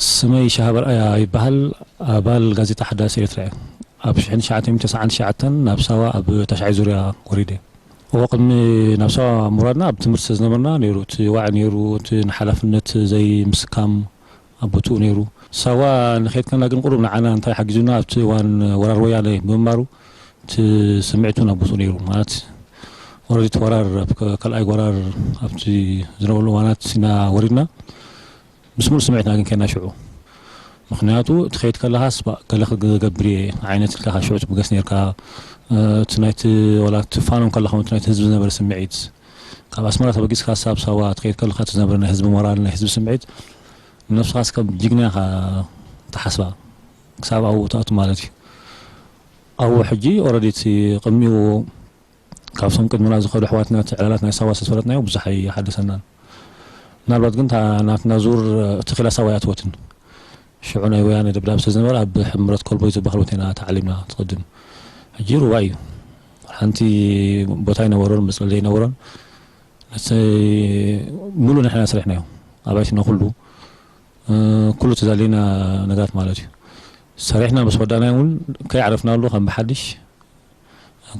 ስመይ ሻሃበር ኣያ ይበሃል። ኣባል ጋዜጣ ሓዳስ ኤርትራ እየ። ኣብ ሽሕን ትሽዓተ ሚእትን ተስዓን ትሽዓተን ናብ ሳዋ ኣብ ታሽዓይ ዙርያ ወሪደ። እዎ፣ ቅድሚ ናብ ሳዋ ምውራድና ኣብ ትምህርቲ ዝነበርና ነይሩ። እቲ ዋዒ ነይሩ፣ እቲ ንሓላፍነት ዘይምስካም ኣብ ቦትኡ ነይሩ። ሳዋ ንኸይድ ከለና ግን ቁሩብ ንዓና እንታይ ሓጊዙና፣ ኣብቲ እዋን ወራር ወያነ ብምንባሩ እቲ ስምዒት እውን ኣብ ቦትኡ ነይሩ። ማለት ወረዲት ወራር፣ ኣብ ከ-፣ ካልኣይ ወራር ኣብቲ ዝነበሩ እዋናት ኢና ወሪድና። ምስ ሙሉእ ስምዒትና ግን ከይና ሽዑ። ምኽንያቱ ትኸይድ ከለኻስ ባ-፣ ገለ ክገብር እየ ዓይነት ኢልካ ካብ ሽዑ ትብገስ ነርካ። እ፣ እቲ ናይቲ፣ ዋላ እቲ ፋኖም ከለኻ እውን እቲ ናይቲ ህዝቢ ዝነበረ ስምዒት፣ ካብ ኣስመራ ተበጊስካ ክሳብ ሳዋ ትኸይድ ከለኻ እቲ ዝነበረ ናይ ህዝቢ ሞራል፣ ናይ ህዝቢ ስምዒት፣ ንነብስኻስ ከም ጅግና ኢኻ ትሓስባ፣ ክሳብ ኣብኡ ትኣቱ ማለት እዩ። ኣብኡ ሕጂ ኦረዲ እቲ ቅድሚኡ ካብቶም ቅድምና ዝኸዱ ኣሕዋትና እቲ ዕላላት ናይ ሳዋ ዝተፈለጥናዮ ብዙሕ ኣይሓደሰናን። ምናልባት ግን እታ ናትና ዙር፣ እ፣ ተኺላ ሳዋ ኣይኣተወትን። ሽዑ ናይ ወያነ ደብዳብ ስለ ዝነበረ ኣብ ሕምረት ኮልቦይ ዝበሃል ቦታ ኢና ተዓሊምና ትቕድም። ሕጂ ሩባ እዩ። ሓንቲ ቦታ ኣይነበሮን፣ መጽለሊ ኣይነበሮን። ነቲ ሙሉእ ንሕና ሰሪሕናዮ። ኣባይትና ኩሉ፣ እ፣ ኩሉ ተዛሊና ነገራት ማለት እዩ። ሰሪሕና ምስ ወዳእናዮ እውን ከይዓረፍናሉ ከም ብሓድሽ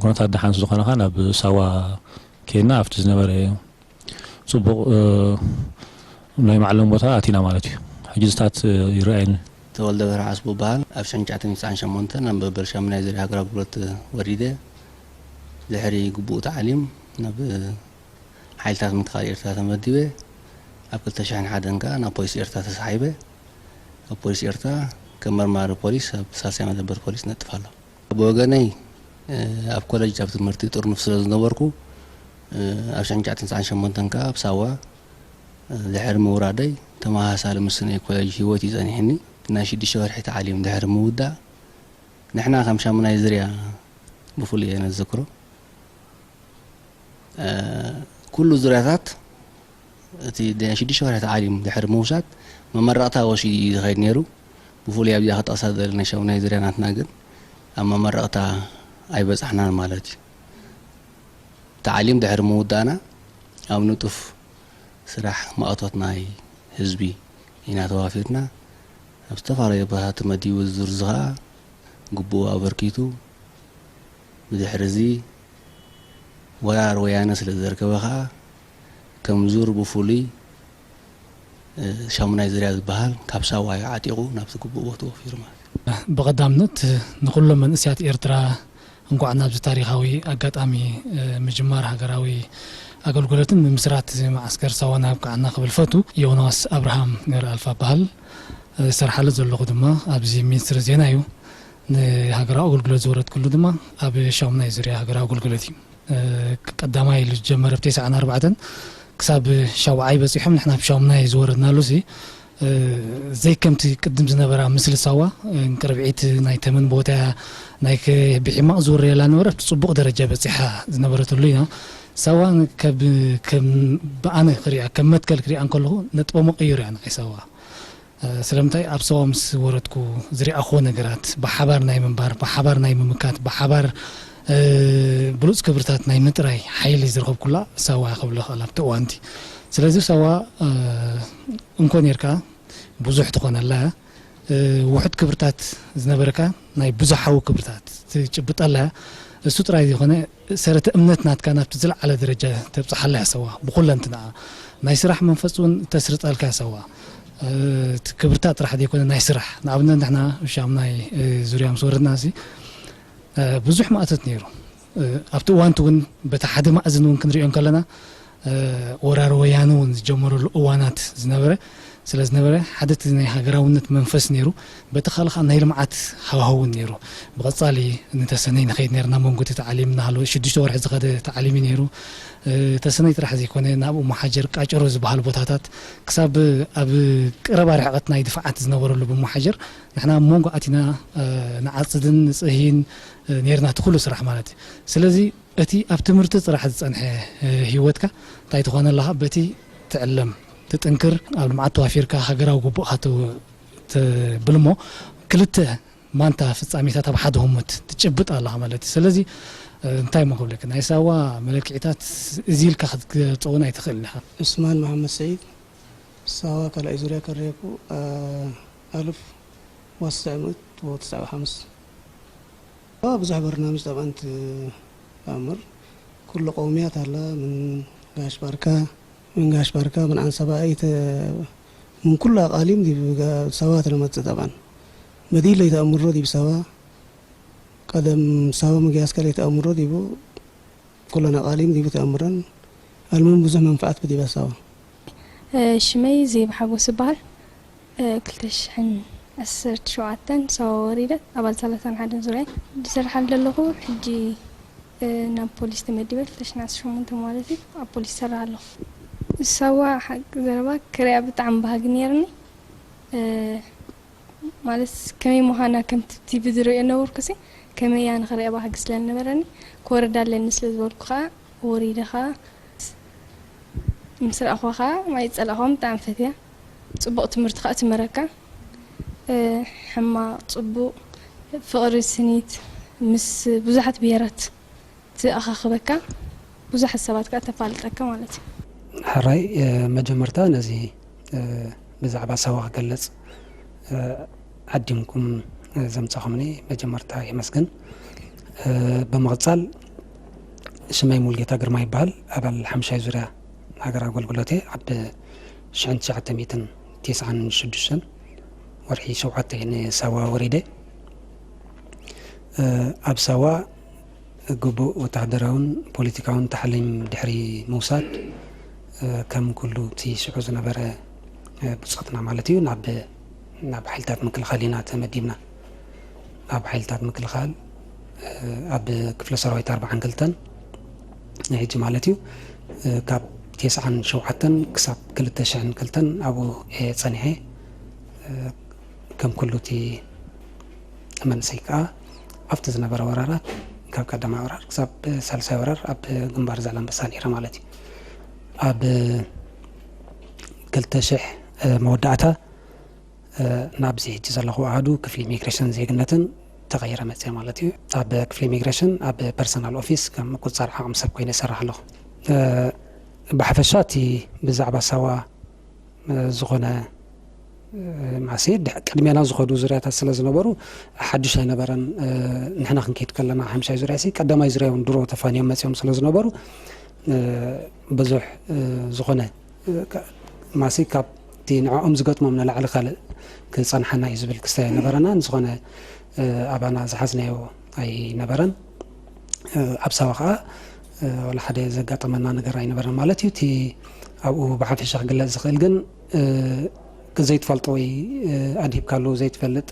ኩነታት ደሓን ስለ ዝኾነ ኸኣ ናብ ሳዋ ከይድና ኣብቲ ዝነበረ ጽቡቕ፣ እ፣ ናይ መዓለም ቦታ ኣቲና ማለት እዩ። ሕጂ ዝታት፣ እ፣ ይረኣየኒ። ተወልደ በርሀ ዓስቡ እበሃል። ኣብ ሽሕን ትሽዓተ ሚእትን ተስዓን ሸሞንተን ኣብ መበል ሻሙናይ ዙርያ ሃገራዊ ኣገልግሎት ወሪደ። ድሕሪ ግቡእ ተዓሊም ናብ ሓይልታት ምክልኻል ኤርትራ ተመዲበ። ኣብ ክልተ ሽሕን ሓደን ከኣ ናብ ፖሊስ ኤርትራ ተሳሒበ። ኣብ ፖሊስ ኤርትራ ከም መርማሪ ፖሊስ ኣብ ሳልሳይ መደበር ፖሊስ ነጥፍ ኣለኹ። ብወገነይ፣ እ፣ ኣብ ኮለጅ ኣብ ትምህርቲ ጥርኑፍ ስለ ዝነበርኩ፣ እ፣ ኣብ ሽሕን ትሽዓተ ሚእትን ተስዓን ሸሞንተን ከኣ ኣብ ሳዋ፣ እ፣ ድሕሪ ምውራደይ ተመሳሳሊ ምስ ናይ ኮለጅ ህይወት እዩ ጸኒሕኒ። ናይ ሽዱሽተ ወርሒ ተዓሊም ድሕሪ ምውዳእ፣ ንሕና ከም ሻሙናይ ዝርያ ብፍሉይ እየ ነዘክሮ። እ፣ ኩሉ ዙርያታት እቲ ናይ ሽዱሽተ ወርሒ ተዓሊም ድሕሪ ምውሳድ መመረቕታ ወሲዱ እዩ ዝኸይድ ነይሩ። ብፍሉይ ኣብዚኣ ክጠቕሳ ዝደሊ ናይ ሻሙናይ ዙርያ ናትና ግን ኣብ መመረቕታ ኣይበጻሕናን ማለት እዩ። ተዓሊም ድሕሪ ምውዳእና ኣብ ንጡፍ ስራሕ ማእቶት ናይ ህዝቢ ኢና ተዋፊርና። ኣብ ዝተፈላለዩ ቦታታት ተመዲቡ፣ ዝርዝር ከኣ ግቡኡ ኣበርኪቱ። ብድሕሪ እዚ ወራር ወያነ ስለ ዘርከበ ከኣ ከም ዙር ብፍሉይ፣ እ፣ ሻሙናይ ዝርያ ዝበሃል ካብ ሳዋ እዩ ዓጢቑ ናብቲ ግቡእ ቦትኡ ወፊሩ ማለት እዩ። ብቐዳምነት ንኹሎም መንእሰያት ኤርትራ እንኳዕ ናብዚ ታሪኻዊ ኣጋጣሚ፣ እ፣ ምጅማር ሃገራዊ ኣገልግሎትን ምምስራት መዓስከር ሳዋን ኣብቅዓና ክብል ፈቱ። ዮናስ ኣብርሃም ገብረኣልፋ እበሃል። እ፣ ዝሰርሓሉ ዘለኹ ድማ ኣብዚ ሚኒስትሪ ዜና እዩ። ንሃገራዊ ኣገልግሎት ዝወረድኩሉ ድማ ኣብ ሻሙናይ ዙርያ ሃገራዊ ኣገልግሎት እዩ። እ፣ ቀዳማይ ኢሉ ዝጀመረ ብ ተስዓን ኣርባዕተን ክሳብ ሻውዓይ በጺሖም፣ ንሕና ብ ሻሙናይ ዝወረድናሉ ሲ፣ እ፣ ዘይከምቲ ቅድም ዝነበራ ምስሊ ሳዋ፣ እ፣ ቅርብዒት ናይ ተመን ቦታ እያ፣ ናይ ከ-፣ ብሕማቕ ዝውረየላ ነበረ፣ ኣብቲ ጽቡቕ ደረጃ በጺሓ ዝነበረትሉ ኢና። ሳዋ ከብ-፣ ከም ብኣነ ክሪኣ፣ ከም መትከል ክሪኣ እንከለኹ ነጥበ መቐይሮ እያ ንዓይ ሳዋ። እ፣ ስለምንታይ ኣብ ሳዋ ምስ ወረድኩ ዝሪኣኽዎ ነገራት፣ ብሓባር ናይ ምንባር፣ ብሓባር ናይ ምምካት፣ ብሓባር፣ እ፣ ብሉጽ ክብርታት ናይ ምጥራይ ሓይሊ ዝረኸብኩላ ሳዋ እያ ክብሎ እኽእል ኣብቲ እዋንቲ። ስለዚ ሳዋ፣ እ፣ እንኮ ኔርካ ብዙሕ ትኾነላ እያ። እ፣ ውሑድ ክብርታት ዝነበረካ ናይ ብዙሓዊ ክብርታት ትጭብጠላ እያ። እሱ ጥራይ ዘይኮነ፣ ሰረተ እምነት ናትካ ናብቲ ዝለዓለ ደረጃ ተብጽሓላ እያ ሳዋ። ብኹለንትናኣ ናይ ስራሕ መንፈስ እውን ተስርጸልካ እያ ሳዋ። እ፣ እቲ ክብርታት ጥራሕ ዘይኮነ ናይ ስራሕ። ንኣብነት ንሕና ሻሙናይ፣ እ፣ ዙርያ ምስ ወረድና ሲ፣ እ፣ ብዙሕ ማእቶት ነይሩ። እ፣ ኣብቲ እዋንቲ እውን በቲ ሓደ ማእዝን እውን ክንሪኦ እንከለና፣ ወራር ወያነ እውን ዝጀመረሉ እዋናት ዝነበረ ስለ ዝነበረ፣ ሓደ እቲ ናይ ሃገራውነት መንፈስ ነይሩ። በቲ ካልእ ከዓ ናይ ልምዓት ሃዋህው እውን ነይሩ። ብቐጻሊ ንተሰነይ ንኸይድ ነርና፣ መንጎ እቲ ተዓሊም እናሃለወ ሽዱሽተ ወርሒ ዝኸደ ተዓሊም እዩ ነይሩ። ተሰነይ ጥራሕ ዘይኮነ፣ ናብ እሞ ሓጀር፣ ቃጨሮ ዝበሃል ቦታታት፣ ክሳብ ኣብ ቀረባ ርሕቐት ናይ ድፋዓት ዝነበረሉ ብሞ ሓጀር ንሕና ኣብ መንጎ ኣቲና ንዓጽድን ንጽህይን ነርና፣ እቲ ኩሉ ስራሕ ማለት እዩ። ስለዚ እቲ ኣብ ትምህርቲ ጥራሕ ዝጸንሐ ህይወትካ እንታይ ትኾነ ኣለኻ? በቲ ትዕለም፣ ትጥንክር፣ ኣብ ልምዓት ተዋፊርካ ሃገራዊ ግቡእካ ትብል እሞ፣ ክልተ ማንታ ፍጻሜታት ኣብ ሓደ ህሞት ትጭብጥ ኣለኻ ማለት እዩ። ስለዚ እንታይ እሞ ክብለካ፣ ናይ ሳዋ መለክዒታት እዚ ኢልካ ክትገልጾ እውን ኣይትኽእልን ኢኻ። ዑስማን መሓመድ ሰዒድ፣ ሳዋ ካልኣይ ዙርያ ከረየኩ፣ ኣልፍ ወስዕ ምእት ወትስዕ ወሓምስ። ብዙሕ በርናምጅ ጠብዓን ትኣምር። ኩሉ ቀውምያት ኣላ፣ ምን ጋሽ ባርካ፣ ምን ጋሽ ባርካ፣ ምን ዓንሰባ፣ ኣይተ-፣ ምን ኩሉ ኣቃሊም ዲብ ጋ-፣ ሳዋ ተለመጽእ ጠብዓን። በዲለይ ተኣምሮ ዲብ ሳዋ፣ ቀደም ሳዋ ምግያስ ከለይ ተኣምሮ ዲቡ፣ ኩለን ኣቃሊም ዲቡ ተኣምረን፣ ኣልሙን ብዙሕ መንፍዓት ብዲባ ሳዋ። ሽመይ ዘይብ ሓጎስ ይበሃል። ክልተ ሽሕን ዓሰርተ ሸውዓተን ሳዋ ወሪደ፣ ኣባል ሰላሳን ሓደን ዙርያ ዝሰርሓሉ ዘለኹ። ሕጂ ናብ ፖሊስ ተመዲበ፣ ክልተ ሽሕን ዓሰርተ ሸሞንተ ማለት እዩ፣ ኣብ ፖሊስ ይሰርሕ ኣለኹ። ሳዋ ሓቂ ዘረባ ክሪኣ ብጣዕሚ ባህጊ ነይርኒ። ማለት ከመይ ምዃና ከምቲ ቲቪ ዝርእዮ ነበርኩሲ፣ ከመይ እያ ንኽርእያ ባህጊ ስለ ዝነበረኒ፣ ክወርድ ኣለኒ ስለ ዝበልኩ ኸኣ ወሪደ ኸኣ ምስ ረኣኹዋ ኸኣ ማይ ዝጸላእኹዋ ብጣዕሚ ፈትያ። ጽቡቕ ትምህርቲ ኸኣ ትምህረካ። እ፣ ሕማቕ፣ ጽቡቕ፣ ፍቕሪ፣ ስኒት ምስ ብዙሓት ብሄራት ትኣኻኽበካ፣ ብዙሓት ሰባት ከኣ ተፋልጠካ ማለት እዩ። ሕራይ፣ እ፣ መጀመርታ ነዚ፣ እ፣ ብዛዕባ ሳዋ ክገልጽ፣ እ፣ ዓዲምኩም፣ እ፣ ዘምጻኹምኒ መጀመርታ የመስግን። እ፣ ብምቕጻል ሽመይ ሙልጌታ ግርማ ይበሃል። ኣባል ሓምሻይ ዙርያ ሃገር ኣገልግሎት እየ። ኣብ ሽሕን ትሽዓተ ሚእትን ተስዓን ሽዱሽተን ወርሒ ሸውዓተ እየ ንሳዋ ወሪደ። እ፣ ኣብ ሳዋ ግቡእ ወተሃደራውን ፖለቲካውን ታዕሊም ድሕሪ ምውሳድ፣ እ፣ ከም ኩሉ እቲ ሽዑ ዝነበረ፣ እ፣ ብጾትና ማለት እዩ፣ ናብ፣ ናብ ሓይልታት ምክልኻል ኢና ተመዲብና። ኣብ ሓይልታት ምክልኻል፣ እ፣ ኣብ ክፍለ ሰራዊት ኣርብዓን ክልተን ናይ ሕጂ ማለት እዩ፣ እ፣ ካብ ተስዓን ሸውዓተን ክሳብ ክልተ ሽሕን ክልተን ኣብኡ እየ ጸኒሐ። እ፣ ከም ኩሉ እቲ መንእሰይ ከኣ ኣብቲ ዝነበረ ወራራት፣ ካብ ቀዳማይ ወራር ክሳብ ሳልሳይ ወራር ኣብ ግንባር ዛላምበሳ ነይረ ማለት እዩ። ኣብ ክልተ ሽሕ መወዳእታ፣ እ፣ ናብዚ ሕጂ ዘለኹ ኣሃዱ ክፍሊ ኢሚግሬሽን ዜግነትን ተቐይረ መጽየ ማለት እዩ። ኣብ ክፍሊ ኢሚግሬሽን ኣብ ፐርሰናል ኦፊስ ከም ምቁጽጻር ዓቕሚ ሰብ ኮይነ እሰርሕ ኣለኹ። እ፣ ብሓፈሻ እቲ ብዛዕባ ሳዋ፣ እ፣ ዝኾነ፣ እ፣ ማሲ ድሕ-፣ ቅድሜና ዝኸዱ ዙርያታት ስለ ዝነበሩ ሓድሽ ኣይነበረን። እ፣ ንሕና ክንከይድ ከለና ሓምሻይ ዙርያ ሲ ቀዳማይ ዙርያ እውን ድሮ ተፋንዮም መጽዮም ስለ ዝነበሩ፣ እ፣ ብዙሕ፣ እ፣ ዝኾነ፣ እ፣ ካ-፣ ማሲ ካብቲ ንዕኦም ዝገጥሞም ንላዕሊ ካልእ ክጸንሓና እዩ ዝብል ክስታይ ኣይነበረናን። ዝኾነ፣ እ፣ ኣባና ዝሓዝናዮ ኣይነበረን። እ፣ ኣብ ሳዋ ኸኣ፣ እ፣ ዋላ ሓደ ዘጋጠመና ነገር ኣይነበረን ማለት እዩ። እቲ ኣብኡ ብሓፈሻ ክግለጽ ዝኽእል ግን፣ እ፣ ዘይትፈልጦ ወይ፣ እ፣ ኣድሂብካሉ ዘይትፈልጥ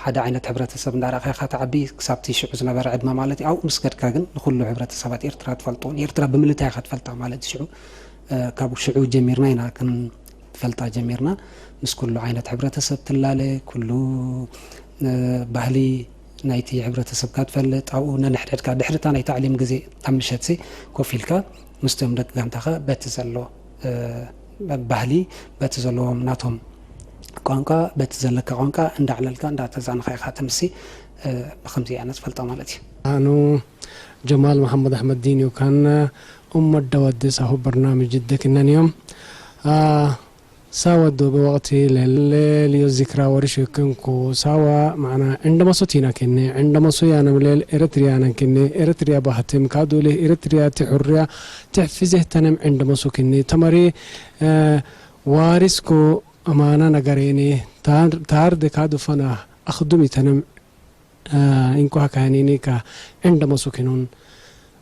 ሓደ ዓይነት ሕብረተሰብ እንዳረኣኻ ኢኻ ትዓቢ፣ ክሳብ እቲ ሽዑ ዝነበረ ዕድመ ማለት እዩ። ኣብኡ ምስ ከድካ ግን ንኹሉ ሕብረተሰባት ኤርትራ ትፈልጦ፣ ንኤርትራ ብምልእታ ኢኻ ትፈልጣ ማለት እዩ። ሽዑ፣ እ፣ ካብ ሽዑ ጀሚርና ኢና ክንፈልጣ ጀሚርና። ምስ ኩሉ ዓይነት ሕብረተሰብ ትላለ፣ ኩሉ፣ እ፣ ባህሊ ናይቲ ሕብረተሰብካ ትፈልጥ። ኣብኡ ነንሕድሕድካ ድሕሪ እታ ናይ ታዕሊም ግዜ ኣብ ምሸትሲ ኮፍ ኢልካ ምስቶም ደቂ ጋንታኻ በቲ ዘሎ፣ እ፣ ባህሊ፣ በቲ ዘለዎም ናቶም ቋንቋ፣ በቲ ዘለካ ቋንቋ እንዳዕለልካ እንዳተዛነኻ ኢኻ ትምሲ፣ እ፣ ብኸምዚ ኣነ ዝፈልጦ ማለት እዩ። ኣኑ ጀማል መሓመድ ኣሕመድ ዲን እዩ ካን ኡመት ደወድስ ኣሁ በርናምጅ ደክነን እዮም። አ፣ ሳዋ ዶ በወቅቲ ለሌልዮ ዚክራ ወርሽ ክንኩ ሳዋ ማዕና ዕንደመሱ ቲና ከኒ ዕንደመሱ ያነም ሌል ኤረትሪያ ነን ከኒ ኤረትሪያ ባህትም ካዱሊ ኤረትሪያ ትሑሪያ ትሕፊዜ ተነም ዕንደመሱ ከኒ ተመሪ፣ እ፣ ዋሪስኩ ኣማና ነገሬኒ ታር-፣ ታርድ ካዱፈና ኣኽዱም ይተነም፣ እ፣ እንኳ ካህኒኒ ካ ዕንደመሱ ኪኑን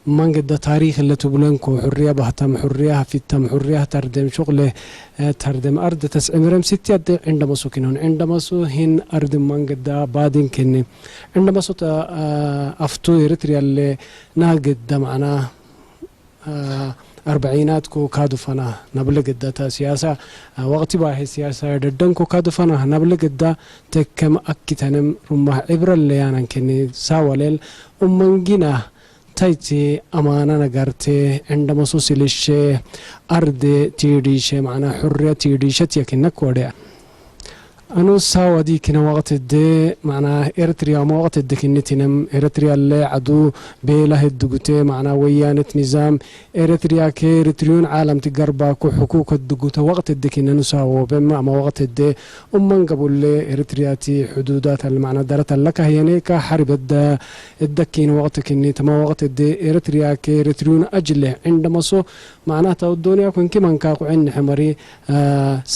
ማንገዳ ታሪክ ለትብለን ኮ ሕርያ ባህታም ሕርያ ሃፊታም ሕርያ ታርደም ሹቅለ ታርደም ኣርድ ተስዕምረም ሲቲ ኣደ ዕንደመሱ ኪኖን ዕንደመሱ ሂን ኣርድ ማንገዳ ባድን ከኒ ዕንደመሱ ኣፍቱ ኤርትርያ ለ ናገዳ ማዕና ኣርባዒናት ኮ ካዱፈና ናብለ ገዳታ ሲያሳ ወቅቲ ባሄ ሲያሳ ደደን ኮ ካዱፈና ናብለ ገዳ ተከም ኣኪተንም ሩማህ ዕብረ ለያናን ከኒ ሳወለል ኡመንጊና ታይቲ ኣማና ነጋርቴ ዕንደ መሶ ሲልሼ ኣርዴ ቲዩዲሼ ማዕና ሑርያ ቲዩዲሸት የኪነክ ወዲያ። ኣኑ ሳዋዲ ኪነ ወቅት እደ ማዕና ኤርትሪያ ሞ ወቅት እደ ኪኒ ቲነም ኤርትሪያ ለ ዓዱ ቤላ ህድጉቴ ማዕና ወያነት ኒዛም ኤርትሪያ ከ ኤርትሪዩን ዓለም ትገርባኩ ሕኩ ከድጉተ ወቅት እደ ኪነ ኑሳዎ በም ኣማ ወቅት እደ ኡመን ገቡለ ኤርትሪያ ቲ ሕዱዳት ኣለ ማዕና ደረት ኣለካ ህየኔ ካ ሓሪበዳ እደኪን ወቅት ኪኒ ተማ ወቅት እደ ኤርትሪያ ከ ኤርትሪዩን ኣጅለ ዕንደ መሶ ማዕና ታው ዶንያ ኩንኪ መንካ ቁዕን ንሕመሪ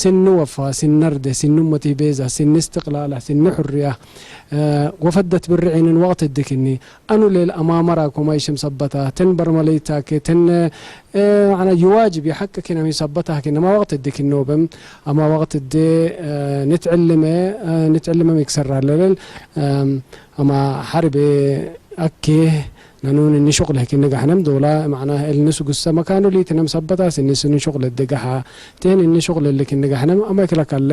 ስኒ ወፋ ስኒ ነርደ ስኒ መቲ ቤዛ ስኒ እስትቅላላ ስኒ ሕርያ ወፈደት ብርዒንን ወቅት እደ ኪኒ ኣኑ ሌል ኣማመራ ኮማይ ሽም ሰበታ ተን በርመለይታ ከ ተን ማዕና ይዋጅብ ይሐቅ ኪነ ሚ ሰበታ ኪነ ማ ወቅት እደ ኪኖ በም ኣማ ወቅት እደ ንትዕልመ ንትዕልመ ሚ ክሰራ ለለል ኣማ ሐርቤ ኣኬ ነኑን እንሹቅ ለኪ ንጋሕነም ዶላ ማዕና እልንሱ ጉሰ መካኑ ሊትነም ሰበታ ስንስ እንሹቅ ለደጋሓ ትህን እንሹቅ ለልኪ ንጋሕነም ኣማይክለካለ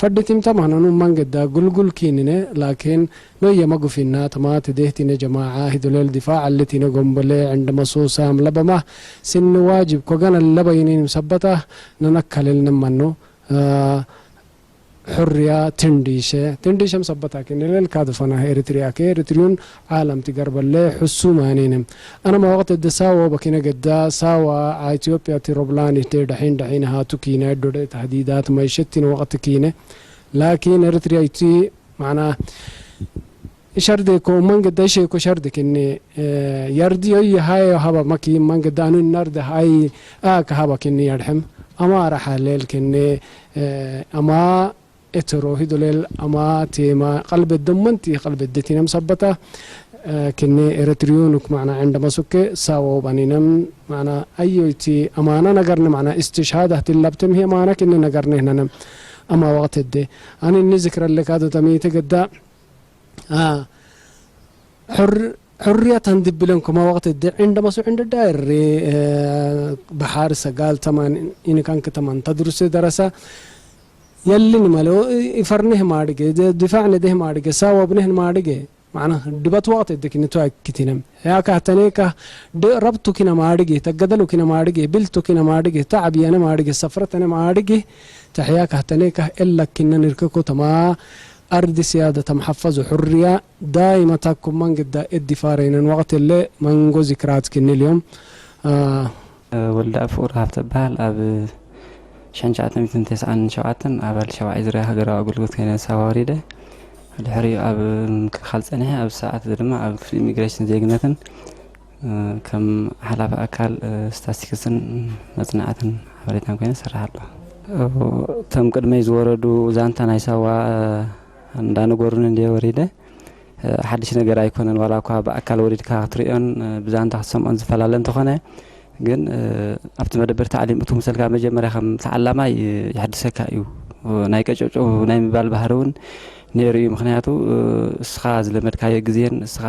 ፈድቲም ተማህነኑ መንገዳ ጉልጉል ኪንነ ላኪን ኖየ መጉፊና ተማ ትዴህቲነ ጀማዓ ሂዱለል ዲፋዕ ኣልቲነ ጎንበለ ዕንደ መሶ ሳም ለበማ ስኒ ዋጅብ ኮገነ ለበይኒን ሰበታ ነነከለል ንመኑ ሕርያ ትንዲሸ ትንዲሸም ሰበታ ኪንለል ካድፈና ኤርትሪያ ከ ኤርትሪዩን ዓለም ትገርበለ ሕሱም ኣኔንም ኣነማ ወቅት እደ ሳዋ በኪነ ገዳ ሳዋ ኢትዮጵያ ቲ ሮብላን ይህደ ደሒን ደሒን ሃቱ ኪነ ዶደ ተህዲዳት መይሸቲን ወቅት ኪነ ላኪን ኤርትሪያ ይቲ ማዕና ሸርደ ኮ መንገዳ ይሸ ኮ ሸርደ ኪኒ የርድዮ ይሃዮ ሃባ መኪ መንገዳ ኣኑ ናርደ ሃይ ኣከ ሃባ ኪኒ የርሕም ኣማራ ሓለል ኪኒ ኣማ ኤትሮ ሂዶሌል ኣማ ቴማ ቀልበ ደመንቲ ቀልበ ደቲነም ሰበታ ኪኒ ኤረትሪዩ ኑክ ማዕና ዕንደ መሱከ ሳዎ ባኒነም ማዕና ኣዮይቲ ኣማና ነገርነ ማዕና እስትሽሃድ ኣህትላብተም ሄ ኣማና ኪኒ ነገርነ ህነነም ኣማ ወቅት እደ ኣነ እኒ ዝክረለካ ዶ ተሚተ ገዳ ሕርያት ኣንድብለን ኮማ ወቅት እደ ዕንደ መሱ ዕንደ ዳይሬ በሓር ሰጋል ተማን ኢንካንክ ተማን ተድሩስ ደረሳ የልን ማለ ይፈርንህ ማድገ ድፋዕ ነደህ ማድገ ሳወብንህ ማድገ ማዕና ድበት ወቅት እደ ኪንቱ ኣኪቲነም ያካ ተኔካ ረብቱ ኪነ ማድገ ተገደሉ ኪነ ማድገ ብልቱ ኪነ ማድገ ተዓብየነ ማድገ ሰፍረተነ ማድገ ተሕያ ካህተኔካ እላ ኪነ ንርክኩ ተማ ኣርዲ ስያደተ መሓፈዙ ሕርያ ዳይመ ታኩም መንግዳ እዲ ፋረይነን ወቅት እለ መንጎ ዚክራት ክኒ ልዮም። ወልደኣብ ፍቑር ሃብተ እበሃል። ኣብ ሽሕን ትሽዓተ ሚእትን ተስዓን ሸውዓተን ኣባል ሸውዓይ ዙርያ ሃገራዊ ኣገልግሎት ኮይነ ሳዋ ወሪደ። ድሕሪኡ ኣብ ምክልኻል ጸኒሐ። ኣብ ሰዓት እዚ ድማ ኣብ ክፍሊ ኢሚግሬሽን ዜግነትን ከም ሓላፊ ኣካል ስታስቲክስን መጽናዕትን ሓበሬታን ኮይነ እሰርሕ ኣለኹ። እቶም ቅድመይ ዝወረዱ ዛንታ ናይ ሳዋ እንዳነገሩኒ እንድየ ወሪደ። ሓድሽ ነገር ኣይኮነን፣ ዋላ እኳ ብኣካል ወሪድካ ክትርእዮን ብዛንታ ክትሰምዖን ዝፈላለ እንተኾነ፣ ግን ኣብቲ መደበር ታዕሊም እቱ ምሰልካ መጀመርያ ከም ተዓላማይ ይሕድሰካ እዩ። ናይ ቀጨውጨው ናይ ምባል ባህሪ እውን ነይሩ እዩ። ምኽንያቱ እስኻ ዝለመድካዮ ግዜን እስኻ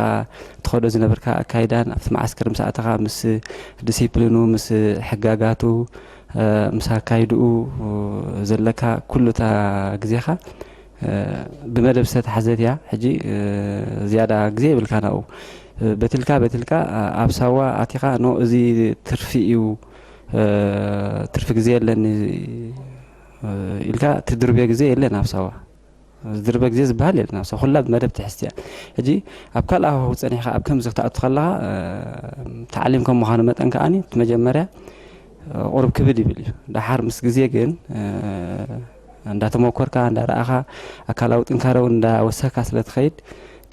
ትኸዶ ዝነበርካ ኣካይዳን ኣብቲ መዓስከር ምስ ኣተኻ ምስ ዲሲፕሊኑ ምስ ሕጋጋቱ ምስ ኣካይድኡ ዘለካ ኩሉ እታ ግዜኻ ብመደብ ዝተታሕዘት እያ። ሕጂ ዝያዳ ግዜ የብልካ ናብኡ በትልካ በትልካ ኣብ ሳዋ ኣቲኻ ኖ እዚ ትርፊ እዩ ትርፊ ግዜ የለን ኢልካ ትድርብዮ ግዜ የለን ኣብ ሳዋ ዝድርበ ግዜ ዝበሃል የለን ኣብ ሳዋ ኩላ ብመደብ ትሕዝት እያ። ሕጂ ኣብ ካልእ ሃዋህው ጸኒሕካ ኣብ ከምዚ ክትኣቱ ከለኻ ተዓሊም ከም ምዃኑ መጠን ከኣ እቲ መጀመርያ ቁሩብ ክብድ ይብል እዩ። ደሓር ምስ ግዜ ግን እንዳተመኮርካ እንዳረኣኻ ኣካላዊ ጥንካረ እውን እንዳወሰካ ስለ ትኸይድ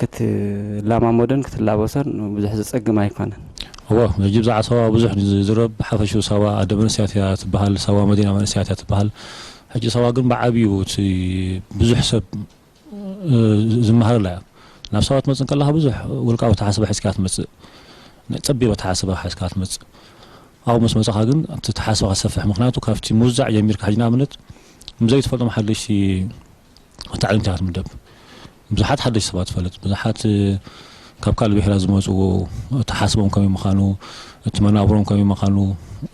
ክትላማመዶን ክትላበሶን ብዙሕ ዘጸግም ኣይኮነን። እወ ሕጂ ብዛዕባ ሳዋ ብዙሕ ዝዝረብ ብሓፈሽኡ ሳዋ ኣደ መንእሰያት እያ ትበሃል፣ ሳዋ መዲና መንእሰያት እያ ትበሃል። ሕጂ ሳዋ ግን ብዓብዩ እቲ ብዙሕ ሰብ ዝመሃረላ እያ። ናብ ሳዋ ትመጽእ እንከለኻ ብዙሕ ውልቃዊ ተሓስባ ሒዝካ ትመጽእ። ናይ ጸቢብ ኣተሓሳስባ ሓዝካ ትመጽእ። ኣብኡ ምስ መጻኻ ግን እቲ ኣተሓሳስባ ክሰፍሕ፣ ምኽንያቱ ካብቲ ምውዛዕ ጀሚርካ፣ ሕጂ ንኣብነት ብዘይትፈልጦም ሓደሽቲ ኣታዕሊምቲ ኢኻ ትምደብ። ብዙሓት ሓደሽቲ ሰባት ትፈልጥ፣ ብዙሓት ካብ ካልእ ብሄራት ዝመጹ፣ ኣተሓሳስቦም ከመይ ምዃኑ፣ እቲ መናብሮም ከመይ ምዃኑ፣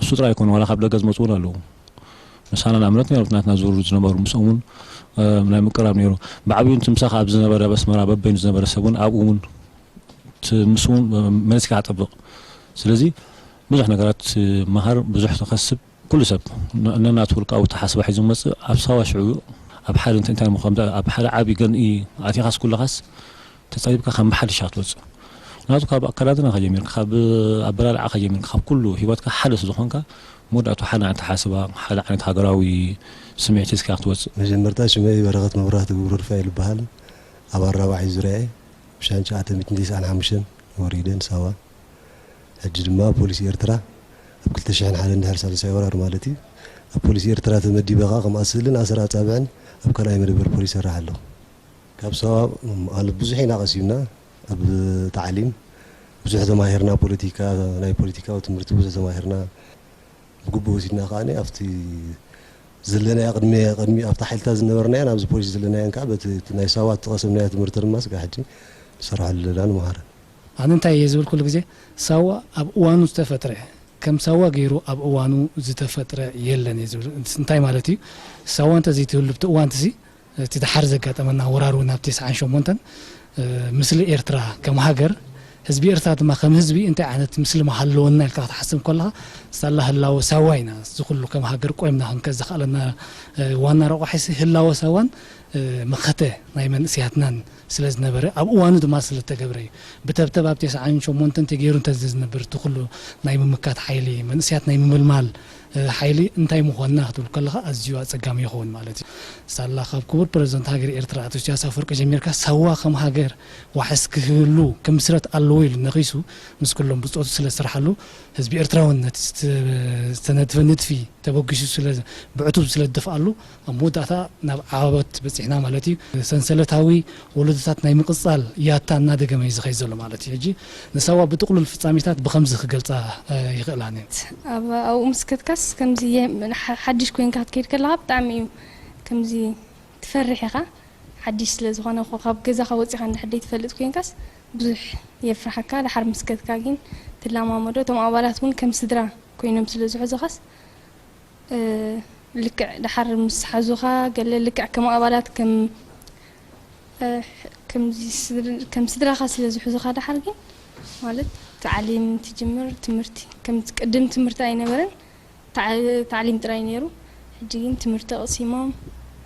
እሱ ጥራይ ኣይኮነ፣ ዋላ ካብ ደገ ዝመጹ እውን ኣለዉ። ምሳና ንኣብነት ነይሩ፣ ናትና ዝውርድ ዝነበሩ፣ ምስኦም እውን ናይ ምቅራብ ነይሩ። ብዓብዩ እቲ ምሳኻ ኣብ ዝነበረ፣ ኣብ ኣስመራ በበይኑ ዝነበረ ሰብ እውን ኣብኡ እውን እቲ ምስኡ እውን መሊስካ ኣጠብቕ። ስለዚ ብዙሕ ነገራት ትመሃር፣ ብዙሕ ትኸስብ። ኩሉ ሰብ ነ-፣ ነናቱ ውልቃዊ ኣተሓሳስባ ሒዙ ዝመጽእ፣ ኣብ ሳዋ ሽዑ ኣብ ሓደ እንተ-፣ እንታይ ምዃን፣ ኣብ ሓደ ዓቢ ገንኢ ኣቲኻስ ኩለኻስ ተጸቢብካ ከም ብሓድሽ ኢኻ ትወጽእ። ምኽንያቱ ካብ ኣከዳድናኻ ጀሚርካ፣ ካብ ኣበላልዓኻ ጀሚርካ፣ ካብ ኩሉ ህይወትካ ሓደ ስለ ዝኾንካ፣ መወዳእቱ ሓደ ዓይነት ኣተሓሳስባ፣ ሓደ ዓይነት ሃገራዊ ስምዒት ሒዝካ ክትወጽእ። መጀመርታ ሽመይ በረኸት መብራህቱ ግብሩ ሩፋኤል ይበሃል። ኣብ ኣራባዒ ዙርያ እየ። ብሽሕን ትሽዓተ ሚእትን ተስዓን ሓሙሽተን ወሪደ ንሳዋ። ሕጂ ድማ ኣብ ፖሊስ ኤርትራ ኣብ ክልተ ሽሕን ሓደን ድሕሪ ሳልሳይ ወራር ማለት እዩ፣ ኣብ ፖሊስ ኤርትራ ተመዲበ ኸኣ ከም ኣስልን ኣሰር ኣጻብዕን ኣብ ካልኣይ መደበር ፖሊስ ይሰርሕ ኣለኹ። ካብ ሳዋ ማለት ብዙሕ ኢና ቀሲምና፣ ኣብ ታዕሊም ብዙሕ ተማሂርና፣ ፖለቲካ፣ ናይ ፖለቲካዊ ትምህርቲ ብዙሕ ተማሂርና፣ ብግቡእ ወሲድና ከኣ ኣብቲ ዘለናዮ ቅድሚ፣ ቅድሚ ኣብቲ ሓይልታት ዝነበርናዮን ኣብዚ ፖሊስ ዘለናዮን ከኣ በቲ፣ እቲ ናይ ሳዋ ዝቐሰምናዮ ትምህርቲ ድማ ስጋዕ ሕጂ ንሰርሐሉ ኣለና፣ ንመሃረን። ኣነ እንታይ እየ ዝብል ኩሉ ግዜ፣ ሳዋ ኣብ እዋኑ ዝተፈጥረ፣ ከም ሳዋ ገይሩ ኣብ እዋኑ ዝተፈጥረ የለን እየ ዝብል። እንታይ ማለት እዩ? ሳዋ እንተዘይትህሉ ኣብቲ እዋንትሲ፣ እቲ ደሓር ዘጋጠመና ወራር እውን ኣብ ተስዓን ሸሞንተን፣ እ፣ ምስሊ ኤርትራ ከም ሃገር፣ ህዝቢ ኤርትራ ድማ ከም ህዝቢ እንታይ ዓይነት ምስሊ ምሃለወና ኢልካ ክትሓስብ ከለኻ፣ ሳላ ህላወ ሳዋ ኢና እዚ ኩሉ ከም ሃገር ቆይምና ክንከ ዘኽኣለና፣ እ፣ ዋና ረቋሒሲ ህላወ ሳዋን፣ እ፣ መኸተ ናይ መንእስያትናን ስለ ዝነበረ፣ ኣብ እዋኑ ድማ ስለ ዝተገብረ እዩ። ብተብተብ ኣብ ተስዓን ሸሞንተን ተገይሩ እንተ ዝነብር፣ እቲ ኩሉ ናይ ምምካት ሓይሊ፣ መንእስያት ናይ ምምልማል፣ እ፣ ሓይሊ እንታይ ምኾንና ክትብል ከለኻ ኣዝዩ ኣጸጋሚ ይኸውን ማለት እዩ። ሳላ ካብ ክቡር ፕረዚደንት ሃገር ኤርትራ ኣቶ ኢሳያስ ኣፈወርቂ ጀሚርካ፣ ሳዋ ከም ሃገር ዋሕስ ክህሉ ክምስረት ኣለዎ ኢሉ ነኺሱ ምስ ኩሎም ብጾቱ ስለ ዝሰርሓሉ፣ ህዝቢ ኤርትራ እውን ነቲ ዝተ-፣ ዝተነድፈ ንድፊ ተበጊሱ ስለ፣ ብዕቱብ ስለ ዝደፍኣሉ፣ ኣብ መወዳእታ ናብ ዓወት በጺሕና ማለት እዩ። ሰንሰለታዊ ወለዶታት ናይ ምቕጻል ያታ እናደገመ እዩ ዝኸይድ ዘሎ ማለት እዩ። ሕጂ ንሳዋ ብጥቕሉል ፍጻሜታት ብኸምዚ ክገልጻ፣ እ፣ ይኽእላን እየን። ኣብ፣ ኣብኡ ምስ ከድካስ ከምዚ የ-፣ ሓ-፣ ሓድሽ ኮይንካ ክትከይድ ከለኻ ብጣዕሚ እዩ ከምዚ ትፈርሕ ኢኻ። ሓድሽ ስለ ዝኾነ እኮ ካብ ገዛኻ ወጺኻ እንድሕር ዘይትፈልጥ ኮይንካስ ብዙሕ የፍርሓካ። ደሓር ምስ ከድካ ግን ትለማመዶ። እቶም ኣባላት እውን ከም ስድራ ኮይኖም ስለ ዝሕዙኻስ፣ እ፣ ልክዕ ደሓር ምስ ሓዙኻ ገለ ልክዕ ከም ኣባላት ከም፣ እ፣ ከምዚ ስድር-፣ ከም ስድራኻ ስለ ዝሕዙኻ ደሓር ግን ማለት ታዕሊም ትጅምር ትምህርቲ ከም ቅድም ትምህርቲ ኣይነበረን። ታዕ-፣ ታዕሊም ጥራይ ነይሩ። ሕጂ ግን ትምህርቲ ኣቕሲሞም፣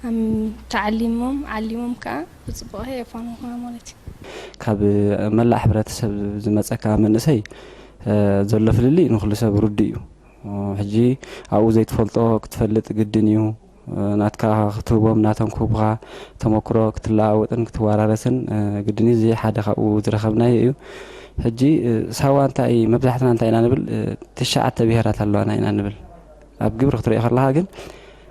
ኣም-፣ ተዓሊሞም፣ ዓሊሞም ከኣ ብጽቡቕ የፋንዉኻ ማለት እዩ። ካብ መላእ ሕብረተሰብ ዝመጸካ መንእሰይ፣ እ፣ ዘሎ ፍልልይ ንኹሉ ሰብ ርዱእ እዩ። ሕጂ ኣብኡ ዘይትፈልጦ ክትፈልጥ ግድን እዩ። ናትካ ክትህቦም ናቶም ክህቡኻ ተመክሮ ክትለዋወጥን ክትወራረስን፣ እ፣ ግድን እዩ። እዚ ሓደ ካብኡ ዝረኸብናዮ እዩ። ሕጂ፣ እ፣ ሳዋ እንታይ መብዛሕትና እንታይ ኢና ንብል? እ፣ ትሽዓተ ብሄራት ኣለዋና ኢና ንብል። ኣብ ግብሪ ክትሪኦ ከለኻ ግን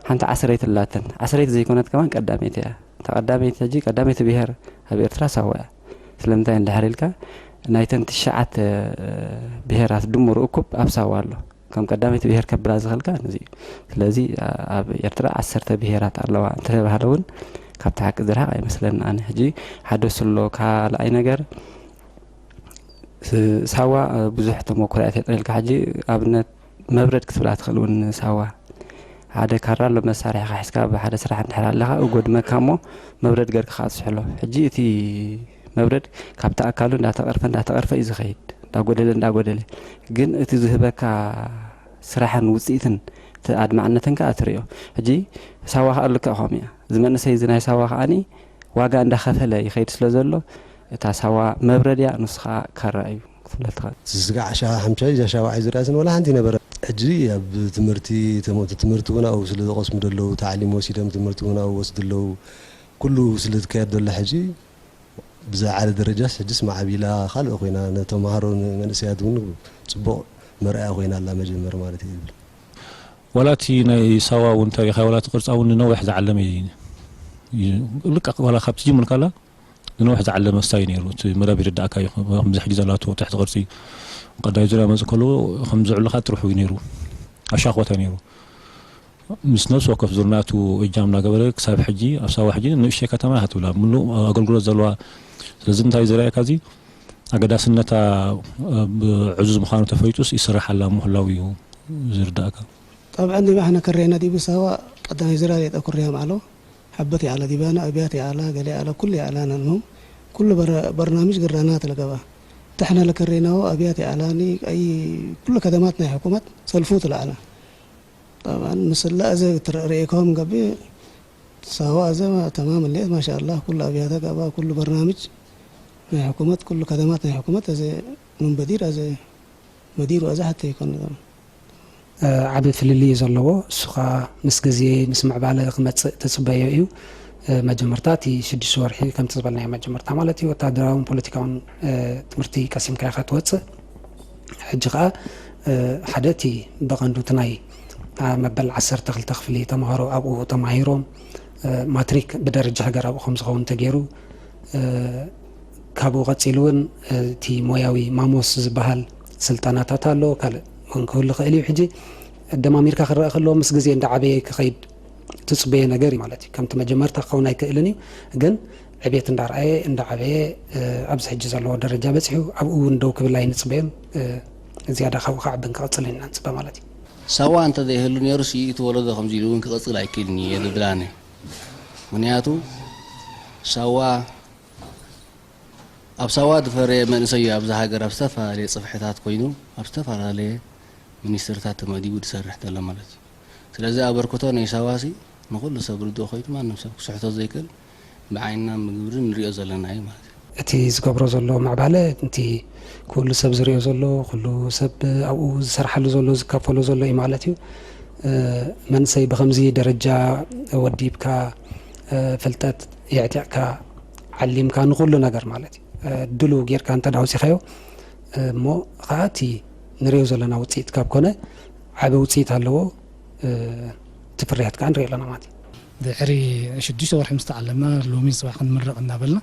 ሓንቲ ዓስረይቲ ኣላተን። ዓስረይቲ ዘይኮነት ከማን ቀዳመይቲ እያ። እታ ቀዳመይቲ ሕጂ ቀዳመይቲ ብሄር ኣብ ኤርትራ ሳዋ እያ። ስለምንታይ እንድሕር ኢልካ ናይተን ትሽዓተ፣ እ፣ ብሄራት ድምሩ እኩብ ኣብ ሳዋ ኣሎ። ከም ቀዳመይቲ ብሄር ከብላ ዝኽእልካ ነዚ እዩ። ስለዚ ኣ-፣ ኣብ ኤርትራ ዓሰርተ ብሄራት ኣለዋ እንተተባህለ እውን ካብቲ ሓቂ ዝረሓቕ ኣይመስለኒ። ኣነ ሕጂ ሓደ እሱ ኣሎ። ካልኣይ ነገር ስ-፣ ሳዋ፣ እ፣ ብዙሕ ተመኩሮ እያ ተጥሪልካ። ሕጂ ኣብነት መብረድ ክትብላ ትኽእል እውን ሳዋ። ሓደ ካራ ኣሎ መሳርሒኻ ሒዝካ ኣብ ሓደ ስራሕ እንድሕር ኣለኻ እጎድመካ እሞ መብረድ ገርካ ክትስሕሎ። ሕጂ እቲ መብረድ ካብቲ ኣካሉ እንዳተቐርፈ እንዳተቐርፈ እዩ ዝኸይድ፣ እንዳጎደለ እንዳጎደለ። ግን እቲ ዝህበካ ስራሕን ውፅኢትን እቲ ኣድማዕነትን ከዓ ትሪኦ። ሕጂ ሳዋ ከዓ ልክዕ ከምኡ እያ። እዚ መንእሰይ እዚ ናይ ሳዋ ከዓኒ ዋጋ እንዳኸፈለ ይኸይድ ስለ ዘሎ እታ ሳዋ መብረድ እያ፣ ንሱ ከዓ ካራ እዩ ክትብላ ትኽእል። ስጋዕ ሻ-፣ ሓምሻይ እዛ ሻውዓይ ዙርያ ስን ወላ ሓንቲ ነበረ። ሕጂ ኣብ ትምህርቲ፣ ተመ-፣ ትምህርቲ እውን ኣብኡ ስለ ዝቐስሙ ዘለዉ፣ ታዕሊም ወሲዶም ትምህርቲ እውን ኣብኡ ወስዱ ኣለዉ። ኩሉ ስለ ዝካየድ ዘሎ ሕጂ ብዝለዓለ ደረጃስ ሕጅስ ማዕቢላ ካልእ ኮይና፣ ንተምሃሮ ንመንእሰያት እውን ጽቡቕ መርኣያ ኮይና ኣላ መጀመር ማለት እየ ዝብል። ዋላ እቲ ናይ ሳዋ እውን ታሪኻዊ ዋላ እቲ ቅርጻ እውን ንነዊሕ ዝዓለመ እዩ። እዩ። ልክዕ ዋላ ካብ ትጅምር ከላ ንነውሕ ዝዓለመ ስታይ ነይሩ። እቲ መደብ ይርዳእካ እዩ። ከምዚ ሕጂ ዘላቶ ትሕቲ ቅርጺ ቀዳይ ዙርያ መጽእ ከለዎ ከም ዝዕሉኻ ትርሑ እዩ ነይሩ። ኣሻኾታ ነይሩ። ምስ ነፍሲ ወከፍ ዙር ናቱ እጃም እናገበረ ክሳብ ሕጂ ኣብ ሳዋ ሕጂ ንእሽተይ ከተማ እያ ትብላ። ምሉእ ኣገልግሎት ዘለዋ። ስለዚ እንታይ ዝረኣየካ እዚ ኣገዳስነታ ብዕዙዝ ምዃኑ ተፈሊጡስ ይስራሕ ኣላ ምህላው እዩ ዝርዳእካ። طبعا ዲባ ሕነ ከሬና ዲቡ ሳዋ ቀዳማይ ዝራ ሌጠ ኩርያም ኣሎ። ሓበት ያለ ዲባና ኣብያት ያላ ገለ ያለ ኩሉ ያላ ነኑ ኩሉ በረ-፣ በርናምጅ ግራና ትለገባ። ተሕነ ለከሬናው ኣብያት ያላኒ ኣይ ኩሉ ከተማት ናይ ሕኩመት ሰልፉ ትለዓላ። طبعا ምስላ እዘ ትረ-፣ ርእይካዎም ገብእ ሳዋ እዘ ተማም ሌት ማሻአላህ ኩሉ ኣብያተ ገባ ኩሉ በርናምጅ ናይ ሕኩመት ኩሉ ከተማት ናይ ሕኩመት እዘ ምን በዲር እዘ መዲሩ እዘ ሓተ ይኮን። ዓቢ ፍልልይ እዩ ዘለዎ። እሱ ኸኣ ምስ ግዜ፣ ምስ ምዕባለ ክመጽእ ትጽበዮ እዩ። መጀመርታ እቲ ሽዱሽተ ወርሒ ከምቲ ዝበልናዮ መጀመርታ ማለት እዩ፣ ወታደራውን ፖለቲካውን ትምህርቲ ቀሲምካ ኢኻ ትወጽእ። ሕጂ ኸኣ ሓደ እቲ ብቐንዱ እቲ ናይ መበል ዓሰርተ ክልተ ክፍሊ ተምሃሮ ኣብኡ ተማሂሮም፣ ማትሪክ ብደረጃ ሃገር ኣብኡ ከም ዝኸውን ተገይሩ፣ ካብኡ ቀጺሉ እውን እቲ ሞያዊ ማሞስ ዝበሃል ስልጠናታት ኣሎ፣ ካልእ እውን ክህሉ ይኽእል እዩ። ሕጂ ደማሚርካ ክረአ ከለዎ ምስ ግዜ እንዳዓበየ ክኸይድ ትጽበዮ ነገር እዩ ማለት እዩ። ከምቲ መጀመርታ ክኸውን ኣይክእልን እዩ፣ ግን ዕቤት እንዳርኣየ እንዳዓበየ ኣብዚ ሕጂ ዘለዎ ደረጃ በጺሑ ኣብኡ እውን ደው ክብል ኣይንጽበዮን። ዝያዳ ካብኡ ክዓብን ክቕጽልን ኢና ንጽበ ማለት እዩ። ሳዋ እንተ ዘይህሉ ነይሩሲ እቲ ወለዶ ከምዚ ኢሉ እውን ክቕጽል ኣይክእልን እዩ እየ ዝብል ኣነ። ምኽንያቱ ሳዋ ኣብ ሳዋ ዝፈረየ መንእሰይ እዩ ኣብዛ ሃገር ኣብ ዝተፈላለየ ጽፍሕታት ኮይኑ ኣብ ዝተፈላለየ ሚኒስትርታት ተመዲቡ ዝሰርሕ ዘሎ ማለት እዩ። ስለዚ ኣበርክቶ ናይ ሳዋሲ ንኹሉ ሰብ ርዱእ ኮይኑ ማንም ሰብ ክስሕቶ ዘይክእል ብዓይንና ብግብሪ ንሪኦ ዘለና እዩ ማለት እዩ። እቲ ዝገብሮ ዘሎ ምዕባለ እቲ ኩሉ ሰብ ዝሪኦ ዘሎ ኩሉ ሰብ ኣብኡ ዝሰርሓሉ ዘሎ ዝካፈሎ ዘሎ እዩ ማለት እዩ። መንእሰይ ብኸምዚ ደረጃ ወዲብካ ፍልጠት የዕጢቕካ ዓሊምካ ንኹሉ ነገር ማለት እዩ ድልው ጌርካ እንተ ኣውፂኻዮ እሞ ከዓ እቲ ንሪኦ ዘለና ውፅኢት ካብ ኮነ ዓቢ ውፅኢት ኣለዎ። እቲ ፍርያት ከዓ ንሪኦ ኣለና ማለት እዩ። ድሕሪ ሽዱሽተ ወርሒ ምስ ተዓለምና ሎሚ ፅባሕ ክንምረቕ እናበልና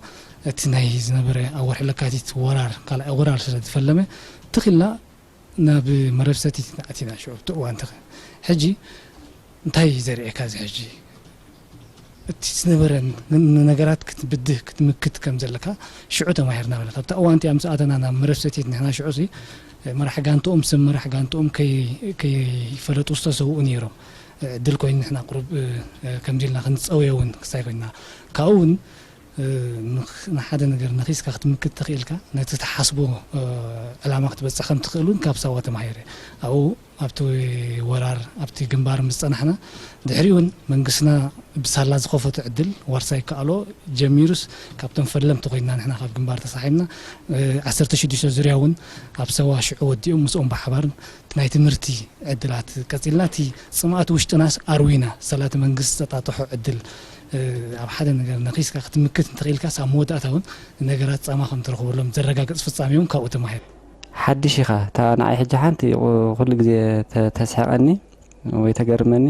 እቲ ናይ ዝነበረ ኣብ ወርሒ ለካቲት ወራር ካልኣይ ወራር ስለ ዝፈለመ ትኽልና ናብ መረብ ሰቲት ኣቲና ሽዑ እቲ እዋን ትኽ ሕጂ እንታይ እዩ ዘርእየካ እዚ ሕጂ እቲ ዝነበረ ንነገራት ክትብድህ ክትምክት ከም ዘለካ ሽዑ ተማሂርና በለ ካብታ እዋን እቲኣ ምስ ኣተና ናብ መረብ ሰቲት ንሕና ሽዑ ሲ መራሕ ጋንትኦም ሰብ መራሕ ጋንትኦም ከይፈለጡ ዝተሰውኡ ነይሮም ዕድል ኮይኑ ንሕና ቁሩብ ከምዚ ኢልና ክንፀውዮ እውን ክሳይ ኮይና ካብኡ እውን ንሓደ ነገር ነኺስካ ክትምክት ተኽኢልካ ነቲ ትሓስቦ ዕላማ ክትበፅሕ ከም ትኽእል እውን ካብ ሳዋ ተማሂረ ኣብኡ ኣብቲ ወራር ኣብቲ ግንባር ምስ ፀናሕና ድሕሪኡ እውን መንግስትና ብሳላ ዝኸፈቶ ዕድል ዋርሳይ ከኣሎ ጀሚሩስ ካብቶም ፈለምቲ ኮይና ንሕና ካብ ግንባር ተሳሒብና ዓሰርተ ሽዱሽተ ዙርያ እውን ኣብ ሰዋ ሽዑ ወዲኦም ምስኦም ብሓባር ናይ ትምህርቲ ዕድላት ቀፂልና እቲ ፅምኣት ውሽጥናስ ኣርዊና ሰላቲ መንግስቲ ዝተጣጠሖ ዕድል ኣብ ሓደ ነገር ነኺስካ ክትምክት እንተኽኢልካስ ኣብ መወዳእታ እውን ነገራት ፃማ ከም ትረኽበሎም ዘረጋግፅ ፍፃሜ እውን ካብኡ ተማሂር ሓድሽ ኢኻ እታ ንዓይ ሕጂ ሓንቲ ኩሉ ግዜ ተስሕቐኒ ወይ ተገርመኒ